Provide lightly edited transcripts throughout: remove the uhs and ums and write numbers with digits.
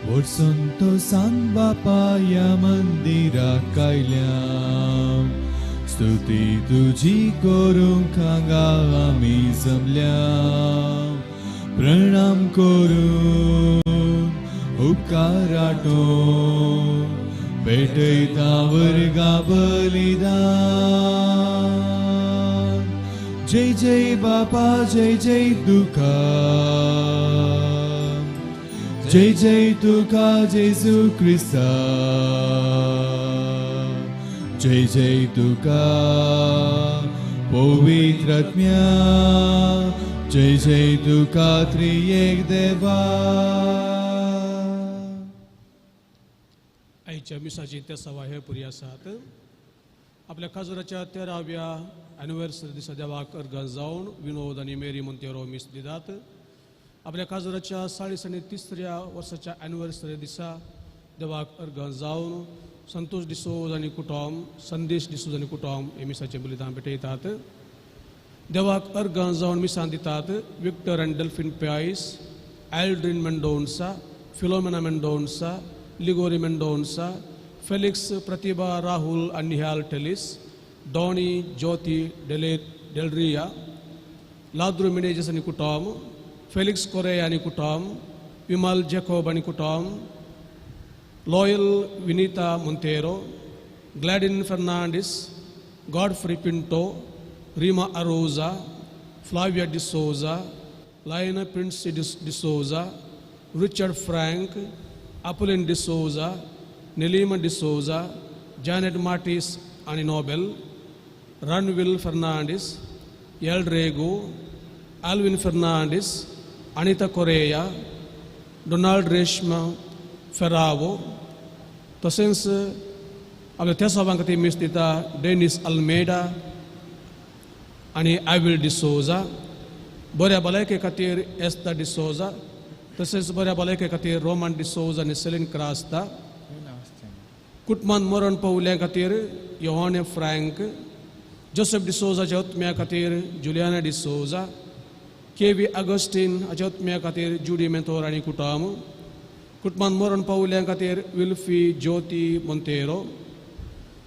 व्हड संतोसान बापा ह्या मंदिराक आयल्या स्तुती तुजी करूंक हांगा आमी जमल्या प्रणाम करून उपकार आठोवन पेटयता वर्गा बलिदान. जय जय बापा जय जय तुका जय जय तुका जेजू क्रिस्ता जय जय तुका पवित्र आत्म्या जय जय तुका त्रियेक देवा. आयच्या मिसाची ते सवा हे पुरी आसात. आपल्या खाजुराच्या 13व्या एनिवर्सरी दिसा देवाक अर्घ जावन विनोद आनी मेरी मोंतेरो मीस दितात. आपल्या खाजुराच्या 40 आनी 3ऱ्या वर्साच्या एनिवर्सरी दिसा देवाक अर्घ जावन संतोष डिसोज आनी कुटुंब, संदेश डिसोज आनी कुटुंब हे मिसाचें बलिदान भेटयतात. देवाक अर्घ जावन मिसां दितात विक्टर आनी Delphine Pais, Aldrin Mendonca, Philomena Mendonca, Ligori Mendonca, Felix Pratibha Rahul आनी निहाल टेलिस, डॉनी ज्योती डेलरिया, लाद्रू मिनेजस आनी कुटुंब, फेलिक्स कोरेया आनी कुटुंब, विमल जेकोब आनी कुटुंब, Loyal Vinita Monteiro, Gladin Fernandes, Godfrey Pinto, Rima Arosa, Flavia D'Souza, Lion Princy D'Souza, Richard Frank, Apollin D'Souza, Nilima D'Souza, Janet Martis आनी Noble, Ranvil Fernandes, L Rego, Alwin Fernandes, Anita Correa, Donald Reshma Ferrao. तशेंच आपल्या त्या सभां खातीर मीस दिता डेनिस अल्मेडा आनी आयविल डिसोजा. बऱ्या भलायके खातीर एस्ता डिसोजा, तशेंच बऱ्या भलायके खातीर रोमन डिसोजा आनी सेलीन क्रास्ता. कुटुंबान मरण पावल्या खातीर योहाने फ्रँक, जोसेफ डिसोजाच्या आत्म्या खातीर Juliana D'Souza, K V Augustine हाच्या आत्म्या खातीर जुडी मेंतोर आनी कुटुंब. कुटुंबान मरण पावल्या खातीर Wilfy Jyoti Monteiro,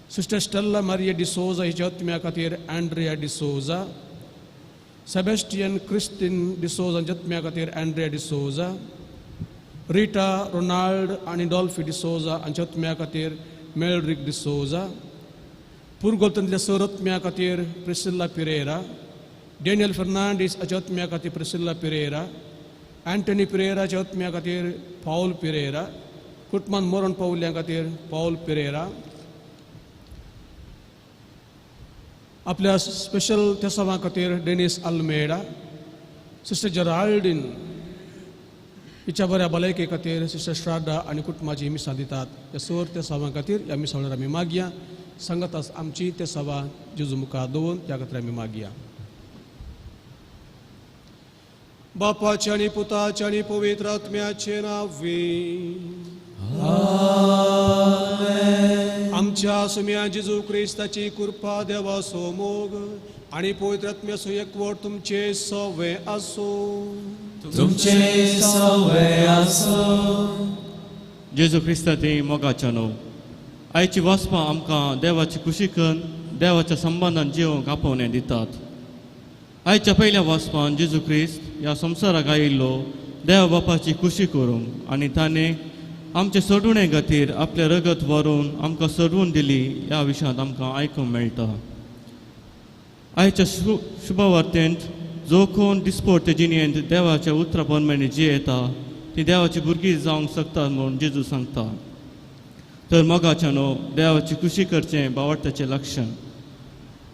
sister Stella Maria D'Souza हिच्या आत्म्या खातीर Andrea D'Souza, Sebastian Christine D'Souza हांच्या आत्म्या खातीर अँड्रिया डिसोजा, रिटा रोनाल्ड आनी डॉल्फी डिसोजा हांच्या आत्म्या खातीर मेल्ड्रिक डिसोजा, पुर्गोलतंतल्या सर आत्म्या खातीर प्रिसिल्ला पिरेरा, डॅनियल फर्नांडीस हाच्या आत्म्या खातीर प्रिसिल्ला पिरेरा, अँटनी पिरेराच्या आत्म्या खातीर पावल पिरेरा, कुटुंबान मरण पावल्या खातीर पावल पिरेरा. आपल्या स्पेशल तेसांवा खातीर डेनिस अल्मेडा, सिस्टर जेराल्डीन हिच्या बऱ्या भलायके खातीर सिस्टर श्राद्धा आनी कुटुंबाची मिसां दितात. ह्या सर तेसांवा खातीर ह्या मिसां वेळार आमी मागया. सांगातास आमची तेसांवां जेजू मुखार दवरून त्या खातीर आमी मागया. बापाचे आनी पुताचे आनी पवित्र आत्म्याचे नांवे आमच्या सुम्या जेजू क्रिस्ताची कृपा, देवाचो मोग आनी पवित्र आत्म्याचो एकवट तुमचे सवे आसूं. तुमचे सवे आसूं. जेजू क्रिस्ताची मोगाच्या न्हू आयची वाचपां आमकां देवाची खुशी करून देवाच्या संबंदान जिवंक आपोवणें दितात. आयच्या पयल्या वाचपान जेजू क्रिस्त ह्या संवसाराक आयिल्लो देवा बापाची खुशी करूंक आनी ताणें आमचे सोडवणे खातीर आपलें रगत व्हरून आमकां सोडवून दिली ह्या विशयांत आमकां आयकूंक मेळटा. आयच्या शुभवार्तेंत जो कोण दिसपट्टे जिणेंत देवाच्या उतरा प्रमाणे जियेता ती देवाची भुरगीं जावंक शकता म्हूण जेजू सांगता. तर मोगाच्या न्हू देवाची खुशी करचें बावडट्याचें लक्षण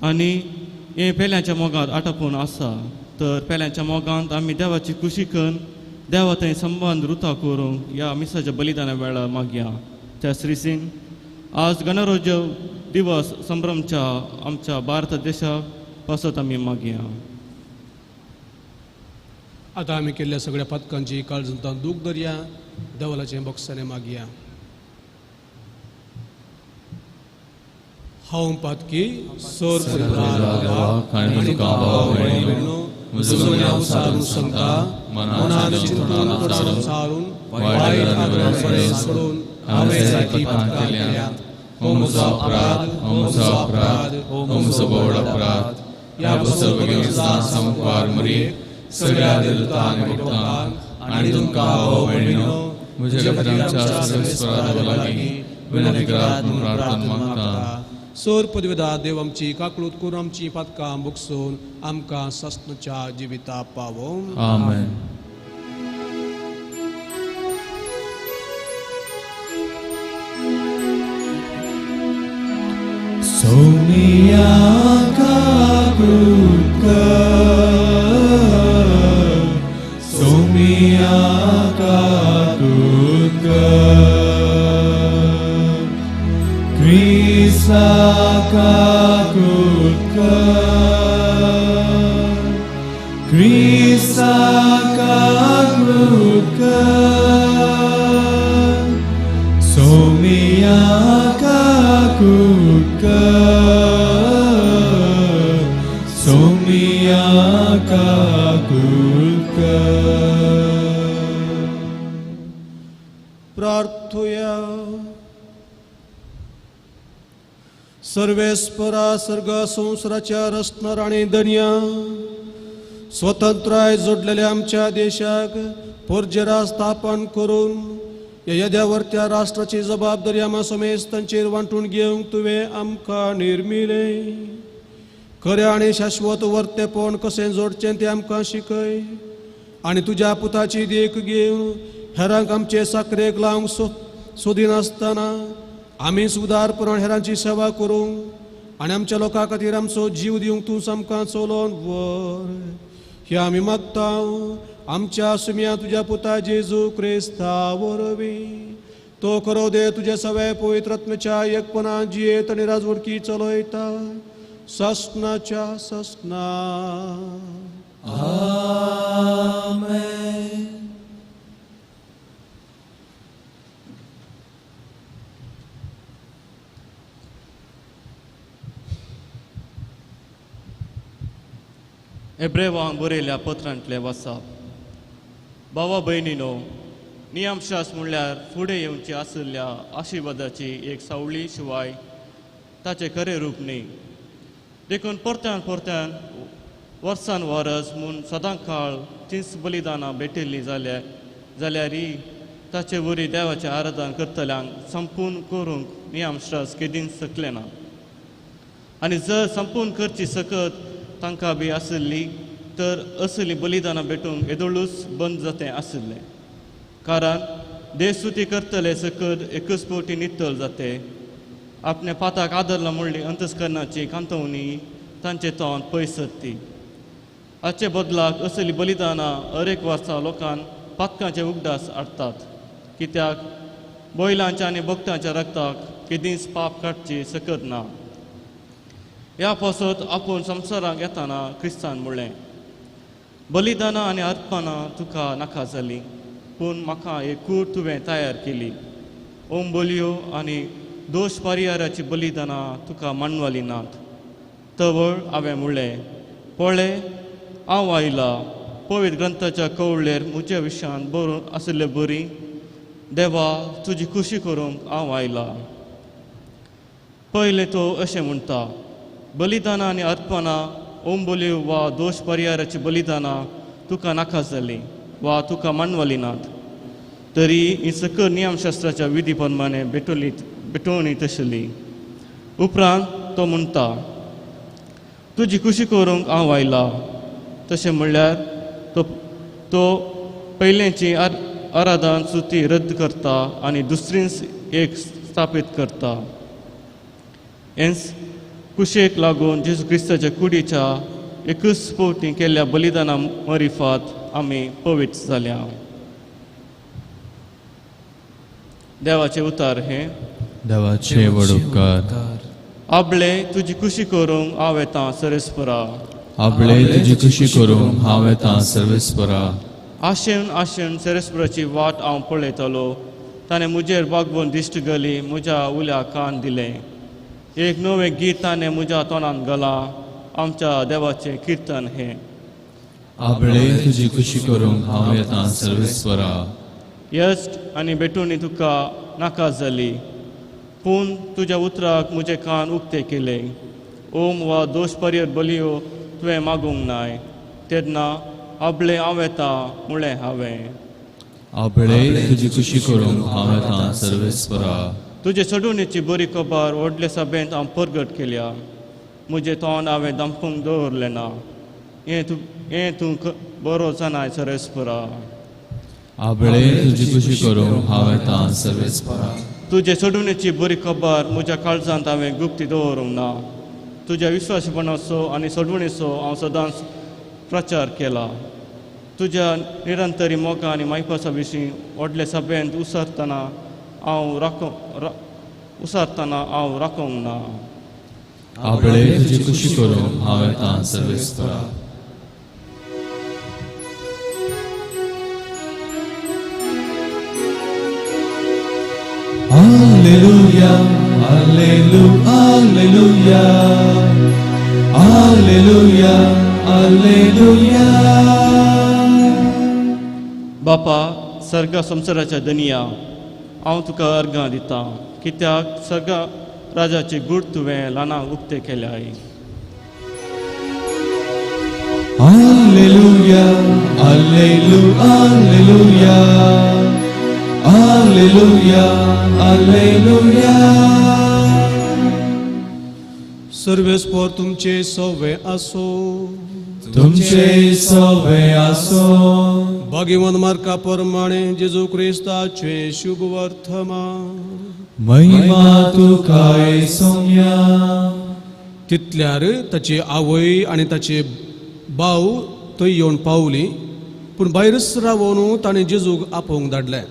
आनी हें पेल्यांच्या मोगांत आटापून आसा. तर पेल्यांच्या मोगांत आमी देवाची खुशी करून देवा थंय संबंद रुता करूंक ह्या मिसाच्या बलिदाना वेळार मागया. त्या श्रीसीन आज गणराज्य दिवस संभ्रमच्या आमच्या भारत देशा पासत आमी मागया. आतां आमी केल्ल्या सगळ्या पातकांची काळजांत दूख दरया, देवलाचें बोगसाणें मागया. हांव पातकी सर आनी तुका भाव भयणीनो, म्हजो गुन्यांव सारून सांगता, मनान चिंतून सारून वायट आदरान बरें सोडून हांवें जायतीं पातकां केल्यांत. हो म्हजो अपराध, हो म्हजो अपराध, हो म्हजो व्हड अपराध. ह्या सर्वगिरस्तां सामकार मरी सगळ्या देवता आनी भक्तांक आनी तुमकां भाव भयणीनो म्हज्या खातीर आमच्या सर्वेस्परा लागीं विनंती करात म्हूण प्रार्थना मागता. सोर पदवेदा देव आमची काकळूत करून आमची पातकां बुकसून आमकां सस्नच्या जिविता पावोवं. आमेन. सोमिया काकूत कर, सोमिया काकूत कर, क्रिस्ता काकूत कर, क्रिस्ता काकूत कर, सोमिया काकूत कर, सोमिया काकूत कर. प्रार्थुया. सर्वेस्परा सर्ग संवसाराच्या रचणार आनी दर्या स्वतंत्राय जोडलेल्या आमच्या देशाक पोरजेरा स्थापन करून ह्या येद्यावरत्या राष्ट्राची जबाबदारी आमा समेस्तांचेर वांटून घेवंक तुवें आमकां निर्मिलें. खरें आनी शाश्वत वर्तेपण कशें जोडचें तें आमकां शिकय आनी तुज्या पुताची देख घेवन हेरांक आमचे साकरेक लावंक सोदिनासतना आमी सुदारपणान हेरांची सेवा करूंक आनी आमच्या लोकां खातीर आमचो जीव दिवंक तूं आमकां चलोवन व्हर. हे आमी मागता आमच्या सुम्या तुज्या पुता जेजू क्रिस्ता वरवीं. तो खरो दे तुज्या सगळ्या पवित्र आत्म्याच्या एकपणान जियेत आनी राजवडकी चलयता ससनाच्या ससना. आमेन. एब्रेवांक बरयल्या पत्रांतले वाचप. भावा भयणीनो, नियमशास्त्र म्हणल्यार फुडें येवची आशिल्ल्या आशिर्वादाची एक सावळी शिवाय ताचें खरें रूप न्ही. देखून परत्यान परत्यान वर्सान वरस म्हूण सदां काळ तीच बलिदानां भेटिल्लीं जाल्यारय ताचे वरी देवाचें आराधन करतल्यांक संपूर्ण करूंक नियमशास्त्र केदींच शकलें ना. आनी जर संपूर्ण करची सकत तांकां बी आशिल्ली तर असली बलिदानां भेटूंक येदोळूच बंद जातें आशिल्लें. कारण देवस्तुती करतले सकत एकच फावटी नितळ जाते. आपल्या पाताक आदरला म्हणली अंतस्करणाची कांतवणी तांचे तोंड पयस सरती. हाचे बदलाक असली बलिदानां हर एक वर्सा लोकांक पातकांचे उगडास हाडटात. कित्याक बैलांच्या आनी भक्तांच्या रक्ताक केदींच पाप काडची सकत ना. ह्या पासत आपूण संवसाराक येताना क्रिस्तान म्हणलें, बलिदानां आनी अर्पणां तुका नाका जालीं, पूण म्हाका एक कूड तुवें तयार केली. ओम बोलयो आनी दोश परिहाराची बलिदानां तुका मानवली नात. तवळ हांवें म्हणलें, पळय हांव आयला, पवित्र ग्रंथाच्या कवळेर म्हज्या विशयान बरोवन आशिल्ले बरी देवा तुजी खुशी करूंक हांव आयला. पयलें तो अशें म्हणटा, बलिदानां आनी अर्पणां ओम बोलयो वा दोश परिहाराची बलिदानां तुका नाका जालीं वा तुका मानवली नात. तरी ही सकल नियमशास्त्राच्या विधी प्रमाणे भेटवणी तसली. उपरांत तो म्हणटा, तुजी खुशी करूंक हांव आयला. तशें म्हणल्यार तो पयलेंची आराधन सुती रद्द करता आनी दुसरीच एक स्थापीत करता. हेंच कुशेक लागून जेजू क्रिस्ताच्या कुडीच्या एकच फावटी केल्ल्या बलिदाना मरिफात आमी पवित्र जाल्या. देवाचे उतार हे. देवाचे व्हड उपकार. आपले तुजी खुशी करूंक हांव येता सर्वेस्परा. आपले तुजी खुशी करूंक हांव येता सर्वेस्परा. आशेन आशेन सर्वेस्पराची वाट हांव पळयतालो. ताणें म्हजेर बागबोन दिश्ट घाली, म्हज्या उल्याक कान दिलें. एक नवें गीत ताणें म्हज्या तोंडान घालां, आमच्या देवाचें किर्तन हें. आपले तुजी खुशी करूंक हांव येता सर्वेस्परा. यश्ट आनी भेटोवणी तुका नाका जाली, पूण तुज्या उतराक म्हजे कान उक्ते केले. ओम वा दोश पर्यत बलयो तुवें मागूंक नाय, तेन्ना आपले हांव येता म्हळें हांवें. आपले तुजी खुशी करूंक हांव येता सर्वेस्परा. तुजे सोडवणेची बरी खबर व्हडले सभेंत हांव परगट केल्या. म्हजें तोंड हांवें दामपूंक दवरलें ना. हें तूं बरो जाणाय सर्वेस्परा. आपले तुजी खुशी करूंक हांव येता सर्वेस्परा. तुजे सोडवणेची बरी खबर म्हज्या काळजांत हांवें गुप्ती दवरूंक ना. तुज्या विश्वासपणाचो आनी सोडवणेचो हांव सदांच प्रचार केला. तुज्या निरंतरी मोगा आनी मायपासा विशीं व्हडले सभेंत उसरतना हांव राखूंक ना. आपले तुजी खुशी करूंक हांव येता सर्वेस्परा. Alleluia, alleluia, alleluia, alleluia, alleluia. बापा सर्गा संवसाराच्या दनिया, हांव तुका अर्गां दितां, कित्याक सर्गा राजाचे गूट तुवें ल्हानांक उक्ते केल्याय. Alleluia, alleluia, alleluia, alleluia, alleluia. सर्वेस्पर तुमचे सवे आसो. तुमचे सवे आसो. भाग्यवान मार्का प्रमाणे जेजू क्रिस्ताचे शुभ वर्तमान. महिमा तुका सोम्या. तितल्यार ताची आवय आनी ताचे भाव थंय येवन पावली, पूण भायरच रावन ताणें जेजूक आपोवंक धाडलें.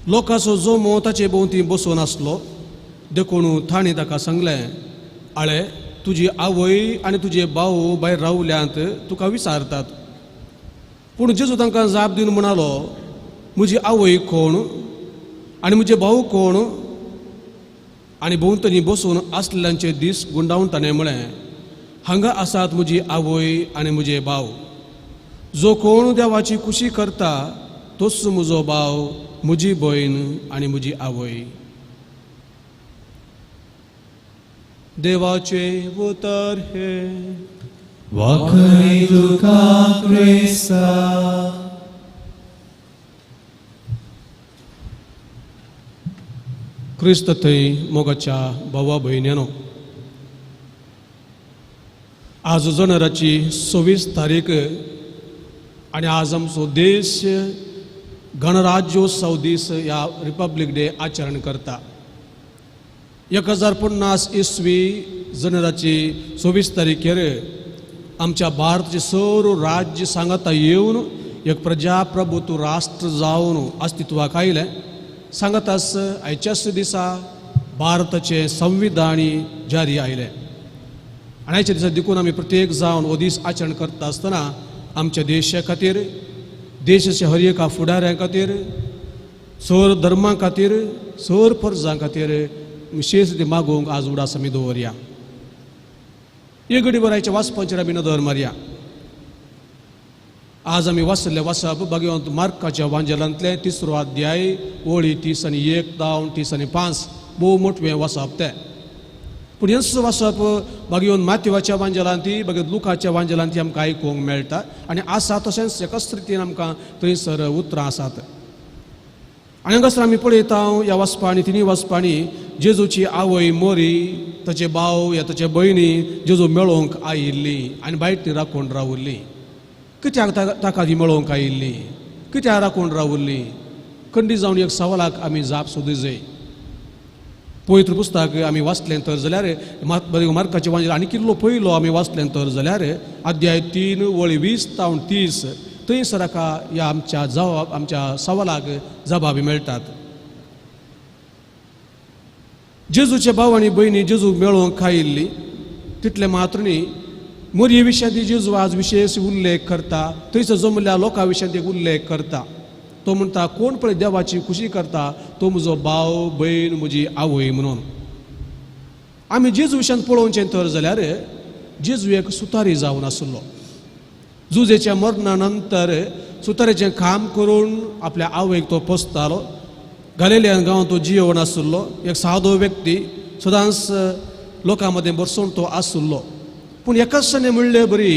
लोकांचो जमो ताचे भोंवती बसून आसलो, देखून ताणें ताका सांगलें, आळे तुजी आवय आनी तुजे भाव भायर रावल्यांत तुका विचारतात. पूण जेजू तांकां जाप दिवन म्हणालो, म्हजी आवय कोण आनी म्हजे भाव कोण? आनी भोंवतणी बसून आसलेल्यांचे दीस गुंडावन ताणें म्हळें, हांगा आसात म्हजी आवय आनी म्हजे भाव. जो कोण देवाची खुशी करता तोच म्हजो भाव, म्हजी भयण आनी म्हजी आवय. देवाचे उतर हे. वाखणी तुका क्रिस्ता. क्रिस्त थंय मोगाच्या भावा भयण्यानो, आज जानेवारीची 26 तारीख आनी आज आमचो देश गणराज्योत्सव दीस ह्या रिपब्लीक डे आचरण करता. 1050 इसवी जानेवारीची 26 तारखेर आमच्या भारताचे सर्व राज्य सांगाता येवन एक प्रजाप्रभुत्व राष्ट्र जावन अस्तित्वाक आयलें. सांगाताच आयच्याच दिसा भारताचें संविधान जारी आयलें. आनी आयच्या दिसा देखून आमी प्रत्येक जावन हो दीस आचरण करता आसतना आमच्या देशा खातीर, देशाच्या हर एका फुडाऱ्यां खातीर, सर धर्मां खातीर, सर परजां खातीर विशेष ती मागूंक आज उडास आमी दवरया. एक घडी बरायच्या वाचपाचेर आमी नदर मारया. आज आमी वाचल्लें वाचप भगवंत मार्काच्या वांजेलांतलें 3रो अध्याय ओळी 30 आनी 1 जावन 30 आनी 5 भोव मोटवें वाचप तें. पूण हेंच वाचप भगवंत माथेवाच्या वांजेलांती, भगवंत लुकाच्या वांजेलांती आमकां आयकूंक मेळटा आनी आसा तशेंच एकाच रितीन आमकां थंयसर उतरां आसात. आनी हांगासर आमी पळयता ह्या वाचपांनी, तिनूय वाचपांनी जेजूची आवय मोरी, ताचे भाव या ताचे भयणी जेजू मेळोवंक आयिल्ली आनी भायर ती राखून रावल्ली. कित्याक ताका ती मेळोवंक आयिल्ली, कित्याक राखून रावल्ली? खंडीत जावन एक सवालाक आमी जाप सोदूं जाय. पवित्र पुस्तक आमी वाचलें तर जाल्यार मार्काचे वांजेल आनी कितलो पयलो आमी वाचलें तर जाल्यार अध्याय 3 वळी 20 जावन 30 थंयसर हाका ह्या आमच्या जवाब, आमच्या सवालाक जबाबी मेळटात. जेजूचे भाव आनी भयणी जेजूक मेळोवंक आयिल्ली तितलें मात्र न्ही, मोरये विशयांत जेजू आज विशेश उल्लेख करता. थंयसर जमल्या लोकां विशयांत एक उल्लेख करता. तो म्हणटा, कोण पळय देवाची खुशी करता तो म्हजो भाव, भयण, म्हजी आवय म्हणून. आमी जेजू विशयांत पळोवचें तर जाल्यार जेजू एक सुतारी जावन आसलो. जुजेच्या मरणा नंतर सुतारेचें काम करून आपल्या आवयक तो पोसतालो. गालिलियन गांवांत तो जियोवन आशिल्लो एक सादो व्यक्ती, सदांच लोकां मदें बरसोवन तो आशिल्लो. पूण एकाच म्हणले बरी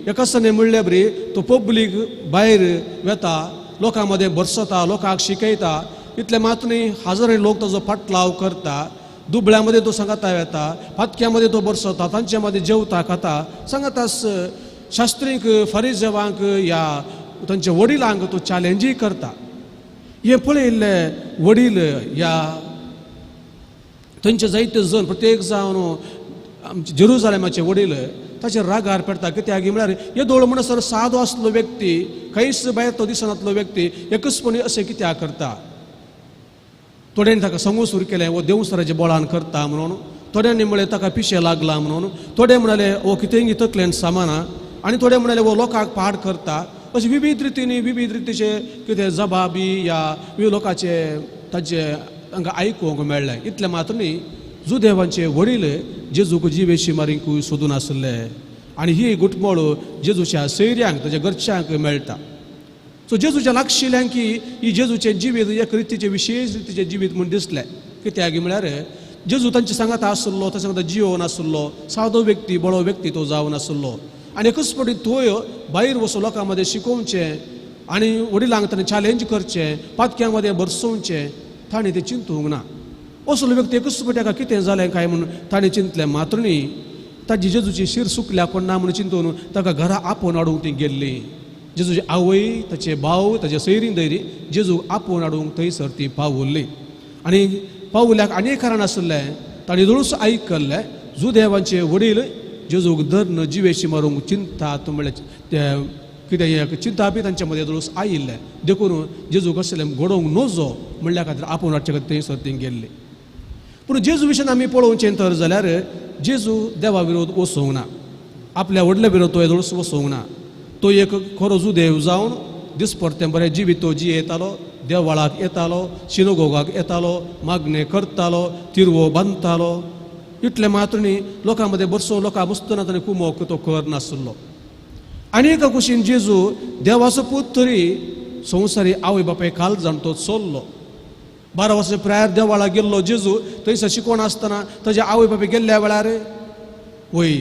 एकाच म्हणले बरी तो पब्लीक भायर वेता, लोकां मदें बरसता, लोकांक शिकयता. इतले मात न्ही, हजारांनी लोक ताजो फाटलाव करता. दुबळ्या मदें तो सांगाता वेता, फातक्या मदें तो बरसता, तांचे मदें जेवता खाता. सांगातास शास्त्रींक, फरिजेवांक ह्या तांच्या वडिलांक तो चॅलेंजूय करता. हें पळयल्ले वडील ह्या थंयचे जायते जण प्रत्येक जावन आमचे जेरुजालेमाचे वडील ताचेर रागार पेडटा. कित्याक म्हळ्यार येदोळ म्हणसर सादो आसलो व्यक्ती, खंयच भायर तो दिसनातलो व्यक्ती एकचपणी अशें कित्याक करता. थोड्यांनी ताका सांगूंक सुरू केलें हो देवसराच्या बोळान करता म्हणून, थोड्यांनी म्हळें ताका पिशें लागलां म्हणून, थोडे म्हणाले हो कितेंय तकलेन सामाना, आनी थोडे म्हणाले हो लोकांक पाड करता. अशें विविध रितींनी विविध रितीचे कितें जबाबी ह्या विविध लोकांचे तांचे तांकां आयकूंक मेळ्ळें. इतलें मात्र न्ही, जुदेवांचे वडील जेजूक जिवेशी मारींकूय सोदून आशिल्ले आनी ही गुटमोळ जेजूच्या सैऱ्यांक ताच्या घरच्यांक मेळटा. सो जेजूच्या लागशिल्ल्यांक की ही जेजूचें जिवीत एक रितीचें विशेश रितीचें जिवीत म्हूण दिसलें. कित्याक म्हळ्यार जेजू तांचे सांगाता आशिल्लो, तांच्या सांगाता जियोवन आशिल्लो, सादो व्यक्ती, बरो व्यक्ती तो जावन आशिल्लो. आनी एकच फावटी तोय भायर वचून लोकां मदें शिकोवचें आनी वडिलांक ताणें चॅलेंज करचें, पातक्यां मदें बरसोवचें, ताणें तें चिंतूंक ना. असलो व्यक्ती एकच फावटी ताका कितें जालें काय म्हूण ताणें चिंतलें मात्र न्ही, ताजी जेजूची शीर सुकल्या कोण ना म्हूण चिंतून ताका घरा आपोवन हाडूंक ती गेल्ली. जेजूची आवय, ताचे भाव, ताचे सैरी दैरी जेजूक आपोवन हाडूंक थंयसर ती पावुल्ली. आनी पावुल्याक आनी एक कारण आशिल्लें, ताणें जळूस आयकल्लें जुदेवांचे वडील जेजूक धरून जिवेशी मारूंक चिंतात म्हळ्यार ते कितें चिंता बी तांच्या मदें जळूस आयिल्लें. देखून जेजूक असलें घडोवंक नजो म्हणल्या खातीर आपोवन हाडचे खातीर थंयसर ती गेल्ली. पूण जेजू विशयान आमी पळोवचें तर जाल्यार जेजू देवा विरोध वचोवंक ना, आपल्या व्हडल्या विरोध तो जळूस वचोवंक ना. तो एक खरो जुदेव जावन दिसपडतें बरें जिवीत तो जियेतालो, देवळाक येतालो, शिनोगोगाक येतालो, मागणें करतालो, तिरवो बांदतालो. इतलें मात्र न्ही, लोकां मदें बरसोवन लोकां बसतना ताणें कुमोक तो कर नाशिल्लो. आनी एका कुशीन जेजू देवाचो पूत तरी संवसारी आवय बापाय काल जावन तो चल्लो. 12 वर्सां प्रायर देवळाक गेल्लो जेजू थंयसर शिकोवन आसतना ताज्या आवय बापाय गेल्ल्या वेळार वय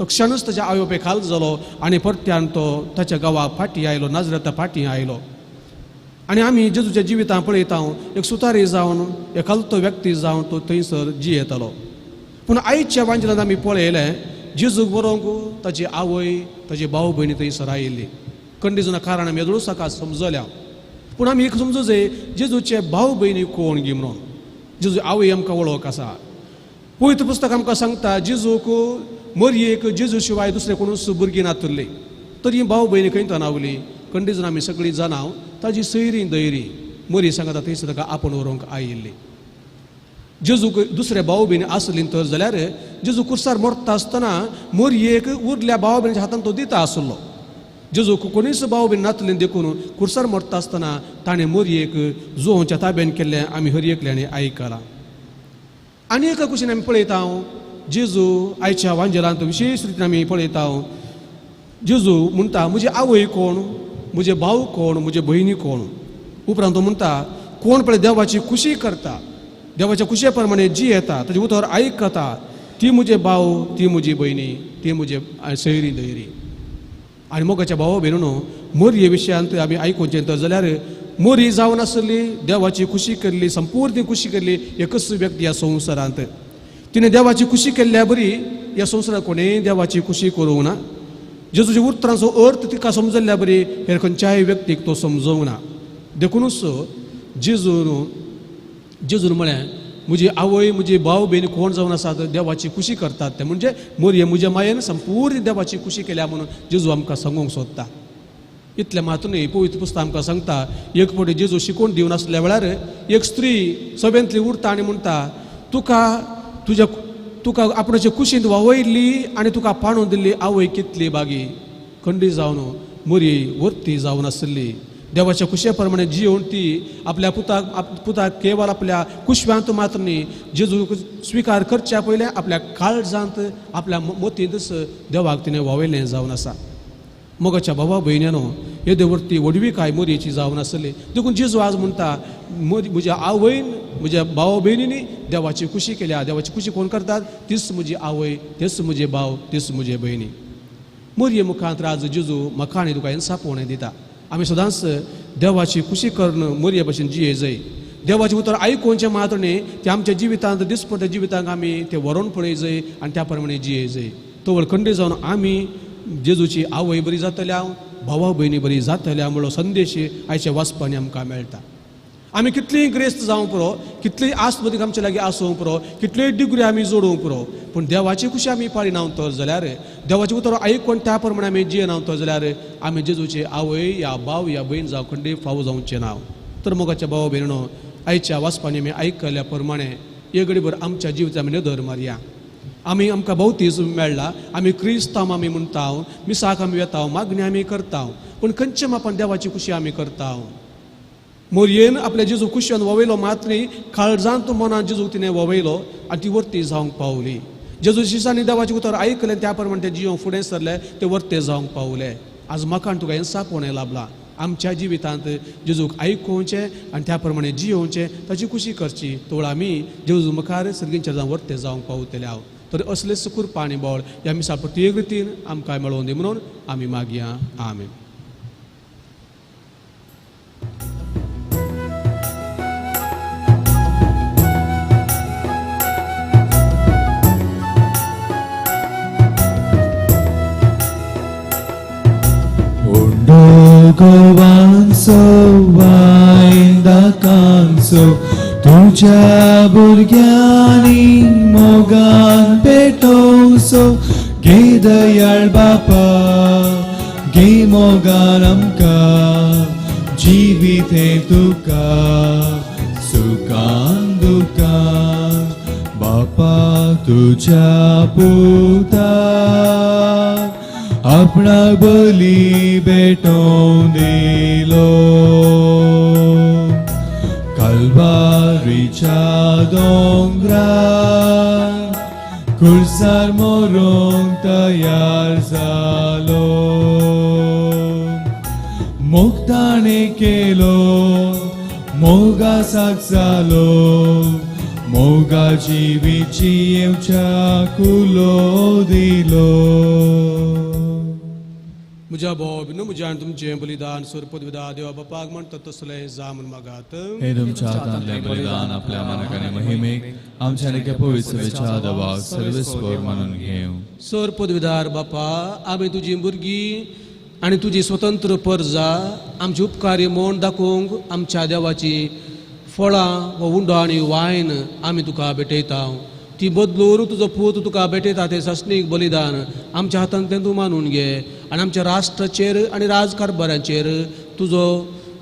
तक्षणूच ताज्या आवय बापाय खाल जालो आनी परत्यान तो ताच्या गांवाक फाटीं आयलो, नाजरेता फाटीं आयलो. आनी आमी जेजूच्या जिवितांत पळयता एक सुतारी जावन एकालतो व्यक्ती जावन तो थंयसर जियेतालो. पूण आयच्या वांजलांत आमी पळयलें जेजूक बरोवंक ताची आवय, ताची भाव भयणी थंयसर आयिल्ली. कंडिजना कारण आमी येदोळूच ताका समजल्या. पूण आमी एक समजू जाय जेजूचे भाव भयणी कोण गी म्हणून. जेजू आवय आमकां वळख आसा. पवित्र पुस्तक आमकां सांगता जेजूक मरयेक जेजू शिवाय दुसरे कोणूच भुरगीं नातुरली. तर ही भाव भयणी खंय तणावली कंडिजना आमी सगळीं जाणां ताजी सैरी दैरी मरी सांगता थंयसर ताका आपोवन व्हरूंक आयिल्ली. जेजूक दुसरे भाव भयणी आसली तर जाल्यार जेजू कुर्सार मरता आसतना मरयेक उरल्या भाव भयणीच्या हातान तो दिता आसलो. जेजूक कोणीच भाव भयणी नातली देखून कुर्सार मरता आसतना ताणें मरयेक जुवांच्या ताब्यान केल्लें आमी हर एकल्यानी आयकलां. आनी एका कुशीन आमी पळयता जेजू आयच्या वांजेलांत विशेश रितीन आमी पळयता जेजू म्हणटा म्हजी आवय कोण, म्हजे भाव कोण, म्हजे भयणी कोण. उपरांत तो म्हणटा कोण पळय देवाची खुशी करता, देवाच्या खुशे प्रमाणे जी येता, ताजें उतर आयकता, ती म्हजे भाव, ती म्हजी भयणी, ती म्हजे सैरी दैरी. आनी मोगाच्या भावा भयणीनो मोरये विशयांत आमी आयकुचें तर जाल्यार मोरी जावन आसली देवाची खुशी केल्ली, संपूर्ण खुशी केल्ली एकच व्यक्ती ह्या संवसारांत. तिणें देवाची खुशी केल्ल्या बरी ह्या संवसारांत कोणेंय देवाची खुशी करूंक ना. जेजूच्या उतरांचो अर्थ तिका समजल्ल्या बरी हेर खंयच्याय व्यक्तीक तो समजोवंक ना. देखुनूच जेजून म्हळें म्हजी आवय, म्हजी भाव भयणी कोण जावन आसात देवाची खुशी करतात ते, म्हणजे मोरये म्हज्या मायेन संपूर्ण देवाची खुशी केल्या म्हणून जेजू आमकां सांगूंक सोदता. इतलें मात्र न्ही, पवित्र पुस्तक आमकां सांगता एक फावटी जेजू शिकोवन दिवन आसल्या वेळार एक स्त्री सभेंतली उरता आनी म्हणटा तुका तुज्या तुका आपणाचे कुशींत वावयल्ली आनी तुका पाणून दिल्ली आवय कितली बागी. खंडी जावन मोरी वर्ती जावन आसली देवाच्या कुशे प्रमाणे जियोवन ती आपल्या पुताक केवळ आपल्या कुशव्यांत मात्र न्ही जेजू स्विकार करच्या पयलें आपल्या काळजांत आपल्या मतींतच देवाक तिणें वावयलें जावन आसा. मोगाच्या भावा भयण्यानो येदे वरती व्हडविकाय मोरयेची जावन आसली. देखून जेजू आज म्हणटा म्हज्या आवयन म्हज्या भाव भयणींनी देवाची खुशी केल्या. देवाची खुशी कोण करतात? तीच म्हजी आवय, तेच म्हजे भाव, तीच म्हजे भयणी. मोरये मुखांत आज जेजू म्हाका आनी तुका इन्सापोवणें दिता. आमी सदांच देवाची खुशी करून मोरये भशेन जिये जाय. देवाचें उतर आयकुचें मात्र न्ही, तें आमच्या जिवितांत दिसपट्ट्या जिवितांत आमी तें व्हरोन पळय जाय आनी त्या प्रमाणे जिये जाय. तवळ खंडीत जावन आमी जेजूची आवय बरी जातल्या, भावा भयणी बरी जातल्या म्हणलो संदेश आयच्या वाचपांनी आमकां मेळटा. आमी कितलीय ग्रेस्त जावंक पुरो, कितलीय आस्पदीक आमचे लागीं आसूंक पुरो, कितल्योय डिग्री आमी जोडूंक पुरो, पूण देवाची खुशी आमी पाळिना तर जाल्यार, देवाचें उतर आयकून त्या प्रमाणे आमी जियेना तर जाल्यार आमी जेजूची आवय या भाव या भयण जावं खंडी फावो जावचें ना. तर मोगाच्या भाव भयणो, आयच्या वाचपांनी आमी आयकल्या प्रमाणे हे घडीभर आमच्या जिवितांत आमी नदर मारया. आमी आमकां भोवतीच मेळ्ळा, आमी क्रिस्तांव आमी म्हणटा, मिसाक आमी वेता, मागणी आमी करता, पूण खंयचे मापान देवाची खुशी आमी करता? मोरयेन आपल्या जेजू खुशयेन ववयलो मात न्ही, काळजांत मनान जेजूक तिणें ववयलो आनी ती वर्ती जावंक पावली. जेजू शिसांनी देवाचें उतर आयकलें, त्या प्रमाणे ते जियोंक फुडें सरले, ते वर्ते जावंक पावले. आज म्हाका आनी तुका हें सापोवणें लाबलां. आमच्या जिवितांत जेजूक आयकुचें आनी त्या प्रमाणे जियोवचें, ताची खुशी करची. तवळ आमी जेजू मुखार सर्गींच्या जावन वर्ते जावंक पावतले हांव. तर असलेच कृपा आनी बळ ह्या मिसा प्रत्येक रितीन आमकां मेळोवन दी म्हणून आमी मागया. आमेन. गोवांचो वायंदाकांचो तुज्या भुरग्यांनी मोगान पेटोवचो, घे दयाळ बापा, घे मोगान आमकां, जिवीत हें तुका सुखान दुखान, बापा तुज्या पुता आपणा बली भेटोवन दिलो, कालवारीच्या दोंगरार खुर्सार मरोंक तयार जालो, मोग ताणें केलो, मोगासाक जालो, मोगा जिवीची येवच्या कुलो दिलो. म्हज्या भाव भिनू, म्हज्या आनी तुमचें बलिदान सोरपदविदा देवा बापाक म्हणटा तसलें जा म्हूण मागात. हे तुमच्या हातांतलें बलिदान आपल्या मानक आनी महिमेक आमच्या आनी पवित्र सभेच्या देवाक सर्वेस्पर मानून घेवं. सर पदवीदार बापा, आमी तुजी भुरगीं आनी तुजी स्वतंत्र परजा आमची उपकारी म्हूण दाखोवंक आमच्या देवाची फळां हो उंडो आनी वायन आमी तुका भेटयता. ती बदलून तुजो पूत तुका भेटयता तें सासणीक बलिदान आमच्या हातांतल्यान तूं मानून घे आनी आमच्या राष्ट्राचेर आनी राजकारभाराचेर तुजो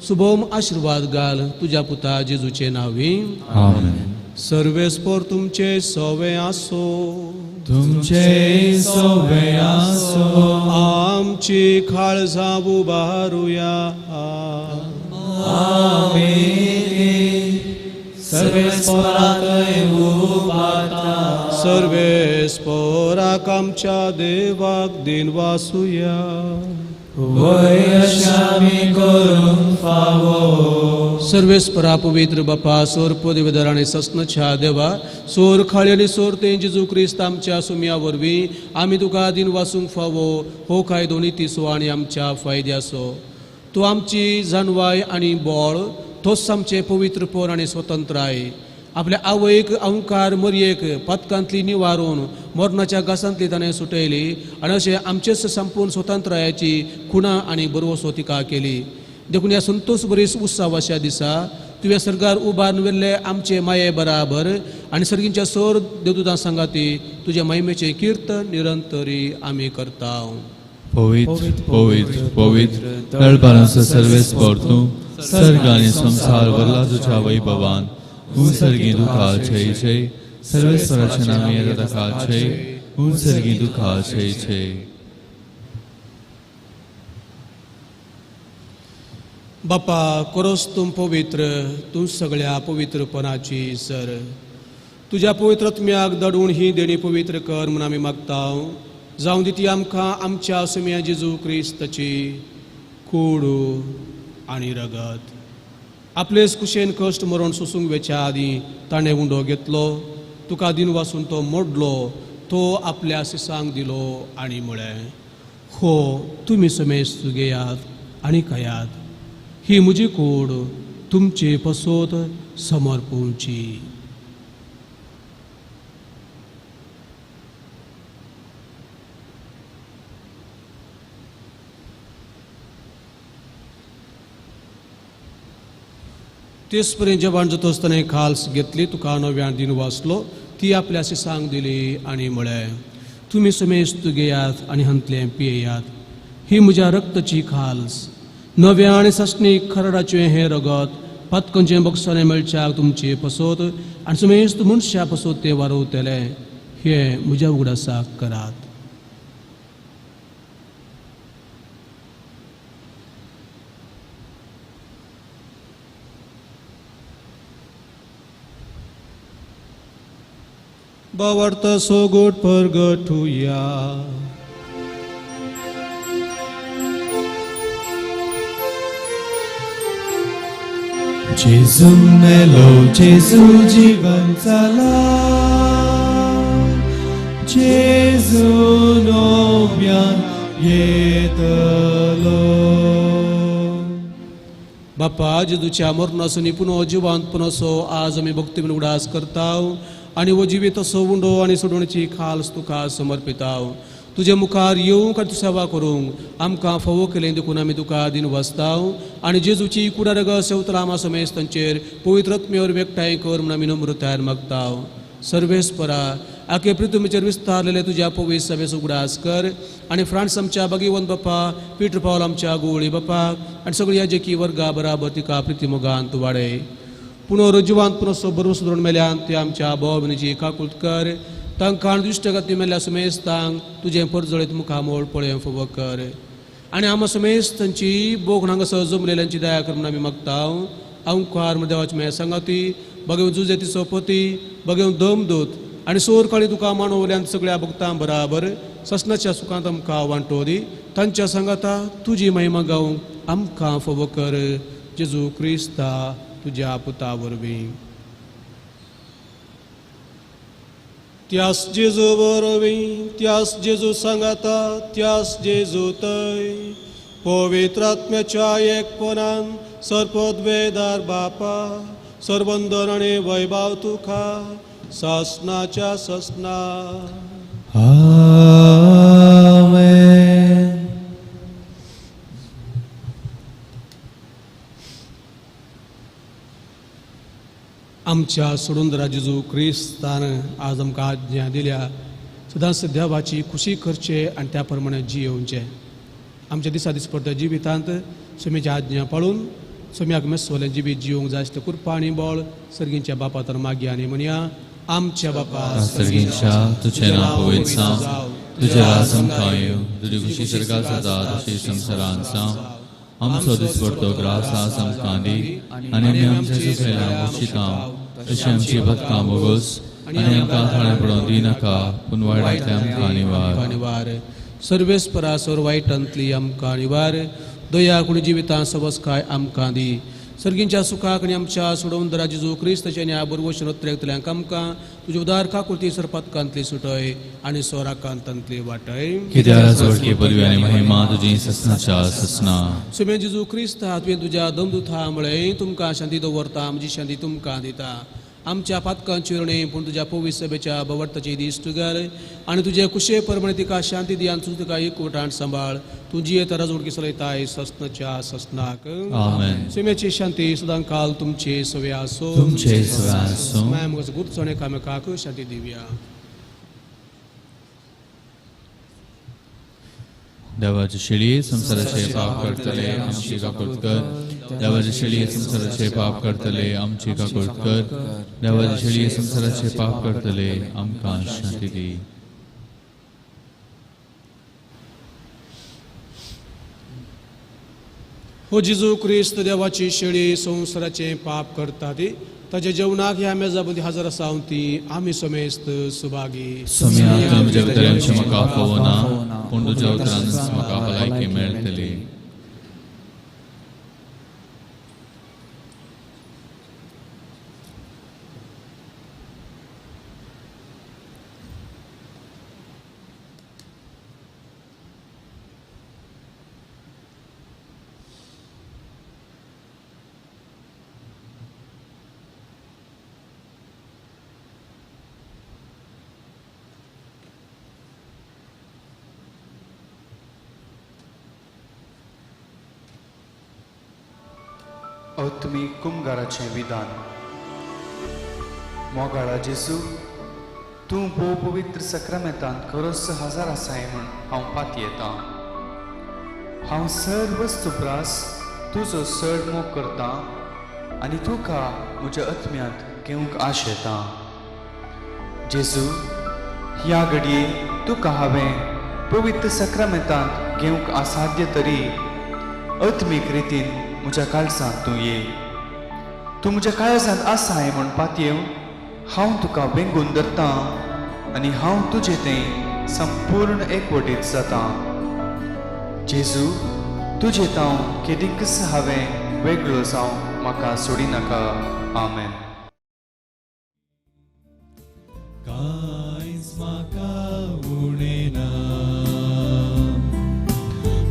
सुभोम आशिर्वाद घाल. तुज्या पुता जेजूचे नांवी. आमेन. सर्वेस्पर तुमचे सवे आसो, तुमचे सवे आसो. आमची काळजां उबारुया. आमेन. सर्वेस्पराकय उबारता. सर्वेस्पराक आमच्या देवाक दिन वासुया. वय अशें आमी करूंक फावो. सर्वेस्परा पवित्र बापा, सोर पदवीधर आनी सस्नच्या देवा, सोर खाळी आनी सोर तें जेजू क्रिस्त आमच्या सुमया वरवीं आमी तुका दिन वासूंक फावो. हो कायदो नितीचो आनी आमच्या फायद्याचो. तूं आमची जानवाय आनी बळ, तोच आमचें पवित्रपण आनी स्वतंत्राय. आपल्या आवयक अंकार मरयेक पातकांतली निवारून मरणाच्या घासांतली ताणें सुटयली आनी अशें आमचेच संपूर्ण स्वतंत्रायाची खुणा आनी बरवसो तिका केली. देखून ह्या संतोष बरीस उत्सवाच्या दिसा तुवें सर्गार उबारून व्हेल्ले आमचे माये बराबर आनी सर्गींच्या सोर देवदूतां सांगाती तुज्या महिमेचें किर्तन निरंतरी आमी करता. पवित्र पवित्र पवित्र तळबारांचो सर्वेस्पर तूं, सर्ग आनी संवसार भरला तुज्या वैभवान. तूं सर्गी दुखा छे छे, सर्वेस्पराच्या नांवान येता ताका छे, तूं सर्गी दुखा छे छे. बापा कोरोस तूं पवित्र, तूं सगळ्या पवित्रपणाची सर. तुज्या पवित्र आत्म्याक दडून ही देणी पवित्र कर म्हूण आमी मागता. जावं दी ती आमकां आमच्या सुम्या जेजू क्रिस्ताची कूड आनी रगत. आपलेच कुशेन कश्ट मरण सोसूंक वेच्या आदीं ताणें उंडो घेतलो, तुका दिन वासून तो मोडलो, तो आपल्या सिसांक दिलो आनी म्हळें, हो तुमी समेस्त घेयात आनी खायात, ही म्हजी कूड तुमचे पसोत समर्पूंची. तेच पर्यंत जेवण जाता आसतना खाल्स घेतली, तुका नव्यान दिन वाचलो, ती आपल्या सिसांक दिली आनी म्हळें, तुमी समेस्त घेयात आनी हांतलें पियेयात, ही म्हज्या रक्ताची खाल्स, नव्या आनी सासणीक खरडाचें हें रगत पातकंचें बक्षाणें मेळच्याक तुमचे पसोत आनी समेस्त मनशा पसोत तें वारवतलें, हें म्हज्या उगडासाक करात. बावर्त सोगोट परगटुया. जेजू मेलो, जेजू जीवन जाला, जेजू नव्यान येतलो. बापा, जेजूच्या मरणासून पुनः जिवंतपणाचो आज आमी भक्ती म्हणून उगडास करता आनी हो जिवीत असो उंडो आनी सोडवणेची खाल्स तुका समर्पिताव. तुजे मुखार येवंक आनी सेवा करूंक आमकां फावो केलें देखून आमी तुका दिन वाचताव आनी जेजूची कुडारग सेवतरामा समेस्त तांचेर पवित्र आत्म्यावर एकठांय कर म्हूण आमी नम्रतायेन मागताव. सर्वेस्परा, आखे पृथ्वीचेर विस्तारलेले तुज्या पवित्र सभेचो उगडास कर आनी फ्रांस आमच्या बागीवंत बापा, पीटर पावल आमच्या गोवळी बापाक आनी सगळ्या जेकी वर्गा बराबर तिका प्रितीमोगान तूं वाडय. पुनः जिवांत पुनः बरो सुदरून मेल्यान ते आमच्या भाव भयणीची काकूत कर, तांकां दुश्ट गती मेल्ल्या समेस्तांक तुजें परजळीत मुखामोळ पळय फावो कर आनी आमा समेस्तांची बोग हांगासर जमलेल्यांची दया कर म्हूण आमी मागता. अंकार देवाची मेळ सांगाती बगेवन जुजे तिचो पती बगेवन दमदूत आनी सोर काळी तुका मानवल्यान सगळ्या भक्तां बराबर ससनाच्या सुखांत आमकां वांटो दी, तांच्या सांगाता तुजी महिमा गावंक आमकां फावो कर, जेजू क्रिस्ता तुज्या पुता वरवीं. त्यास जेजू वरवीं, त्यास जेजू सांगाता, त्यास जेजू तय पवित्र आत्म्याच्या एकपणान सर्पद्वेदार बापा सर्वंदन आनी वैभव तुका सासनाच्या ससना. आमेन. आमच्या सोडून जेजू क्रिस्तान आज आमकां आज्ञा दिल्या सदांच देवाची खुशी करचे आनी त्या प्रमाणे जियेवचें. आमच्या दिसा दिसपडत्या जिवितांत स्वामीची आज्ञा पाळून स्वाम्याक मेसवलें जिवीत जिवंक जाय आसलें कृपा आनी बळ सर्गींच्या बापा तर मागया आनी म्हणया, आमच्या बापा सर्गींच्या, तुजें नांव पवित्र जावं, तुजें राज आमकां येवं, तुजी खुशी स्वर्गांत जाता तशी संवसारांत जावं. आमचो दिसपडतो ग्रास आज आमकां दी आनी आमी आमच्या चुकलेल्यांक बक्षितांव तशी आमची पथकां बोगोस आनी आमकां थाळें पडोवंक दिनाका, पूण वायटांतलें आमकां निवार. निवार सर्वेस्परा सर वायटांतली आमकां निवार, दया कुणी जिवितां सवस्काय आमकां दी. सर्गींच्या सुखाक आनी आमच्या सोडोवन दरा जेजू क्रिस्ताच्या न्याय बरवशन उत्रेकतल्यांक आमकां तुजे उदार काकुळती सरपातकांतली सुटय आनी सोराकांतांतली वाटय. कित्याक जोडकी पदवी आनी महिमा तुजी ससनाच्या ससना. सुमे जेजू क्रिस्ता, तुवें तुज्या दमदुथा म्हळें, तुमकां शांती दवरता, म्हजी शांती तुमकां दिता. आमच्या पातकांची न्हय पूण तुज्या पवित्र सभेच्या बवर्ताची दिश्ट घाल आनी तुजे कुशे प्रमाणे तिका शांती दी आनी तुझ तिका एकवटान सांबाळ. तूं जियेता राजवटकी चलयताय ससनाच्या ससनाक. आमेन. सुम्याची शांती सदां काल तुमचे सवे आसो, तुमचे सवे आसो. माया मुखार गुरचणे कामेकाक शांती दिवया. देवाचे शेळये संवसाराचे पाप करतले आमची काकूत कर. देवाचे शेळये संवसाराचे पाप करतले आमची काकूत कर. देवाचे शेळये संवसाराचे पाप करतले आमकां शांती दी. हो जेजू क्रिस्त देवाची शेळी संवसाराचे पाप करता ती ताज्या जेवणाक ह्या मेजा मदीं हजर आसा ती आमी समेस्त सुभागी. सोम्या, तुज्या उतरांची म्हाका फावना, पूण तुज्या उतरानच म्हाका भलायकी मेळटली. आत्मीक कुमगाराचें विधान. मोगाळा जेजू, तूं भोव पवित्र सक्रामेंतांत खरोच हजार आसाय म्हूण हांव पातयेतां. हांव सर वस्तू प्रास तुजो चड मोग करतां आनी तुका म्हज्या आत्म्यांत घेवंक आशेतां. जेजू, ह्या घडये तुका हांवें पवित्र सक्रामेंतांत घेवंक असाध्य तरी आत्मीक रितीन म्हज्या काळजांत तूं ये. तूं म्हज्या काळजांत आसाय म्हूण पातयेवन हांव तुका वेंगून धरतां आनी हांव तुजे तें संपूर्ण एकवटीत जातां. जेजू, तुजे तांव केदींकच हांवें वेगळो जावं म्हाका सोडिनाका. आमेन. कांयच म्हाका उणें ना,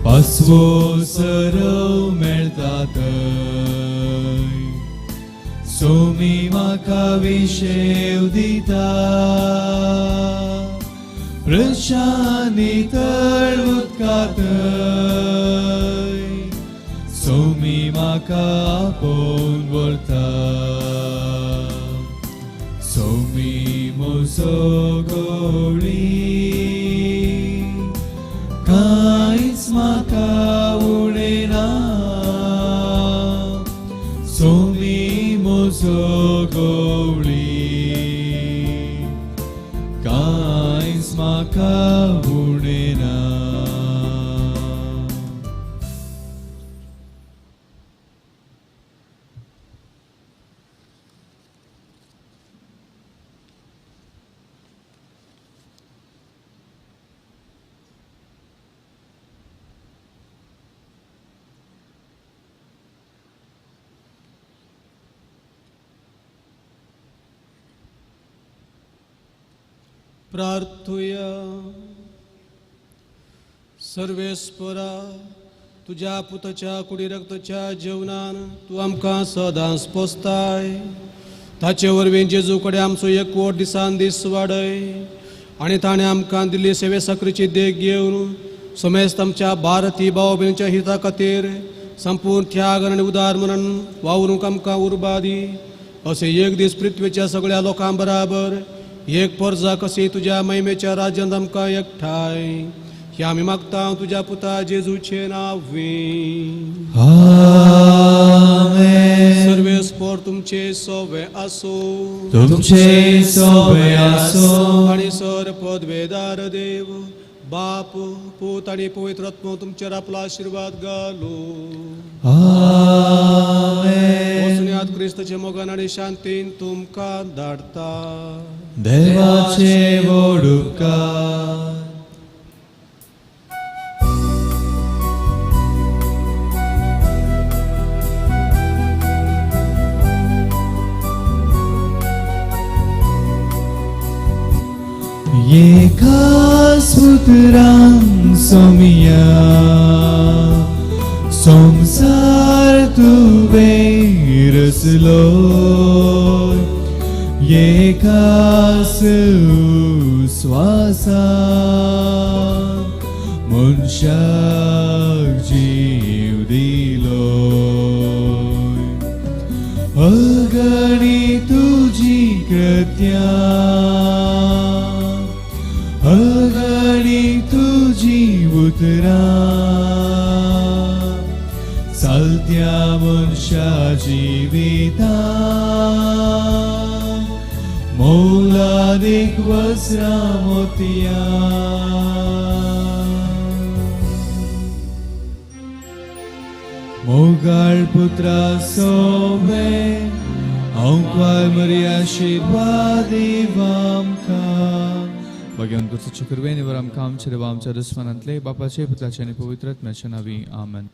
पासवो सरव मेळटा थंय, सोमी म्हाका विशेव दिता, प्रशानी तळ उदका थंय, सोमी म्हाका आपोवन व्हरता, सोमी म्हजो गोळी, कांयच म्हाका उणें ना, सोमी म्हजो गोळी, कांयच म्हाका उणें ना. प्रार्थुया. सर्वेस्परा, तुज्या पुताच्या कुडी रक्ताच्या जेवणान तूं आमकां सदांच पोसताय. ताचे वरवीं जेजू कडेन आमचो एकवट दिसान दीस वाडय आनी ताणें आमकां दिल्ली सेवे साकरीची देख घेवन समेस्त आमच्या भारतीय भाव भयणीच्या हिता खातीर संपूर्ण त्याग आनी उदार म्हणून वावरूंक आमकां उर्बा दी. अशें एक दीस पृथ्वेच्या सगळ्या लोकां बराबर एक परजा कशी तुज्या महिमेच्या राज्यांत आमकां एकठांय हे आमी मागता तुज्या पुता जेजूचे नांवी. आमेन. सर्वेस्पर तुमचे सोवे आसूं, तुमचे सोवे आसूं. आनी सर पदवेदार देव बाप पूत आनी पवित्र आत्मो तुमचेर आपलो आशिर्वाद घालू. आमेन. वचुन्यात क्रिस्ताच्या मोगान आनी शांतीन तुमकां धाडटा. देवाचे व्हड उपकार. एकाच पुत्रान सोमिया संसार तुवें रचलो, एकाच स्वासान मनशाक जीव दिलो. अगणी तुजी कृत्या, अगणी तुजी उतरां, चालत्या मनशा जिविता मोलादीक वस्त्रां मोतयां. मोगाळ पुत्रा सोबे हांव मरी आशिर्वाद आमकां. भगवान गुरुचे कृपेन वर आमकां आमच्या देवा आमच्या दुस्मानांतले बापाचे पुताचे आनी पवित्र आत्म्याच्या नांवी. आमेन.